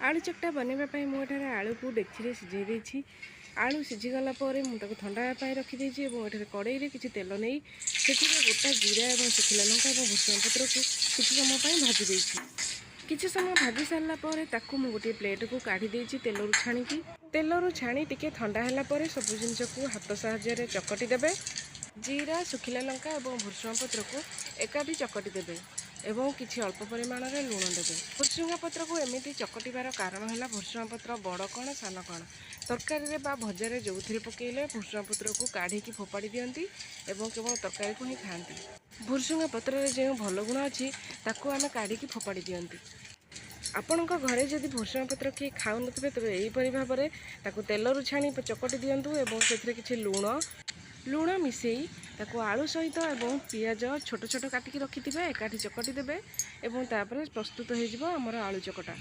ଆଳୁ ଚକଟା ବନାଇବା ପାଇଁ ମୁଁ ଏଠାରେ ଆଳୁକୁ ଡେକ୍ଚିରେ ସିଝାଇ ଦେଇଛି। ଆଳୁ ସିଝିଗଲା ପରେ ମୁଁ ତାକୁ ଥଣ୍ଡା ହେବା ପାଇଁ ରଖିଦେଇଛି ଏବଂ ଏଠାରେ କଡ଼େଇରେ କିଛି ତେଲ ନେଇ ସେଥିରେ ଗୋଟା ଜିରା ଏବଂ ଶୁଖିଲା ଲଙ୍କା ଏବଂ ଭୃଷଙ୍ଗ ପତ୍ରକୁ କିଛି ସମୟ ପାଇଁ ଭାଜି ଦେଇଛି। କିଛି ସମୟ ଭାଜି ସାରିଲା ପରେ ତାକୁ ମୁଁ ଗୋଟିଏ ପ୍ଲେଟ୍କୁ କାଢ଼ି ଦେଇଛି ତେଲରୁ ଛାଣିକି। ତେଲରୁ ଛାଣି ଟିକେ ଥଣ୍ଡା ହେଲା ପରେ ସବୁ ଜିନିଷକୁ ହାତ ସାହାଯ୍ୟରେ ଚକଟି ଦେବେ। ଜିରା, ଶୁଖିଲା ଲଙ୍କା ଏବଂ ଭୃଷଙ୍ଗ ପତ୍ରକୁ ଏକାଠି ଚକଟି ଦେବେ ଏବଂ କିଛି ଅଳ୍ପ ପରିମାଣରେ ଲୁଣ ଦେବେ। ଭୃଷଙ୍ଗ ପତ୍ରକୁ ଏମିତି ଚକଟିବାର କାରଣ ହେଲା, ଭୃଷଙ୍ଗ ପତ୍ର ବଡ଼ କ'ଣ ସାନ କ'ଣ, ତରକାରୀରେ ବା ଭଜାରେ ଯେଉଁଥିରେ ପକାଇଲେ ଭୃଷଙ୍ଗ ପତ୍ରକୁ କାଢ଼ିକି ଫୋପାଡ଼ି ଦିଅନ୍ତି ଏବଂ କେବଳ ତରକାରୀକୁ ହିଁ ଖାଆନ୍ତି। ଭୃଷଙ୍ଗ ପତ୍ରରେ ଯେଉଁ ଭଲ ଗୁଣ ଅଛି, ତାକୁ ଆମେ କାଢ଼ିକି ଫୋପାଡ଼ି ଦିଅନ୍ତି। ଆପଣଙ୍କ ଘରେ ଯଦି ଭୃଷଙ୍ଗ ପତ୍ର କିଏ ଖାଉନଥିବେ, ତେବେ ଏହିପରି ଭାବରେ ତାକୁ ତେଲରୁ ଛାଣି ଚକଟି ଦିଅନ୍ତୁ ଏବଂ ସେଥିରେ କିଛି ଲୁଣ ମିଶାଇ ତାକୁ ଆଳୁ ସହିତ ଏବଂ ପିଆଜ ଛୋଟ ଛୋଟ କାଟିକି ରଖିଥିବେ, ଏକାଠି ଚକଟି ଦେବେ ଏବଂ ତାପରେ ପ୍ରସ୍ତୁତ ହୋଇଯିବ ଆମର ଆଳୁ ଚକଟା।